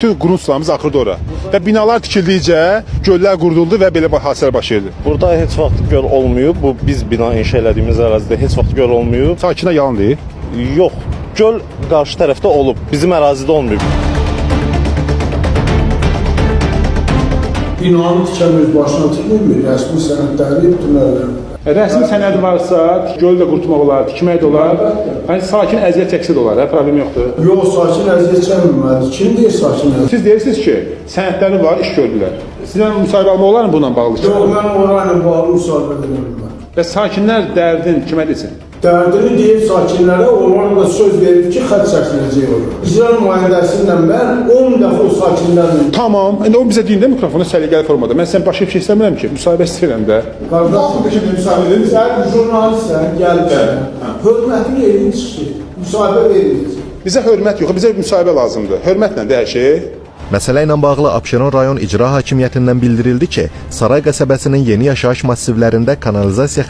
Bütün qurun sularımız axırdı ora. Və binalar tikildikcə göllər quruduldu və belə hadisələr baş verdi. Burada heç vaxt göl olmayıb. Bu biz bina inşa elədiyimiz ərazidə heç vaxt göl olmayıb. Sakinə yalan deyir. Yox, göl qarşı tərəfdə olub, bizim ərazidə olmayıb. Binanı tikən öz başına tikmir, rəsmi sənədləri bütün əllərində. Rəsmi sənəd varsa, göl də qurutmaq olar, tikmək də olar. Yəni sakin əziyyət çəksə də olar, hə, problem yoxdur. Yox, sakin əziyyət çəkməməlidir. Kim deyir sakin əziyyət? Siz deyirsiniz ki, sənədləri var, iş gördülər. Sizlə müsahibə almaq olarmı bununla bağlı? Yox, mən orayla bağlı müsahibə edə bilmərəm. Və sakinlər dərdin kimə desin? Dərdini deyib sakinlərə, onlar da söz verib ki, xətt çəkiləcək ora. İcra nümayəndəsi ilə mən 10 dəfə o sakinlərlə Tamam. İndi onu bizə deyin də mikrofona səliqəli formada. Mən sən başqa bir şey istəmirəm ki, müsahibə istəyirəm də. Qardaşım, müsahibə edin. sən jurnalistsən, gəlibsən. Hörmətini elin çıxır. Müsahibə verməyəcək. Bizə hörmət yox, bizə müsahibə lazımdır. Hörmətlə də hər şey. Məsələ ilə bağlı Abşeron rayon icra hakimiyyətindən bildirildi ki, Saray qəsəbəsinin yeni yaşayış massivlərində kanalizasiya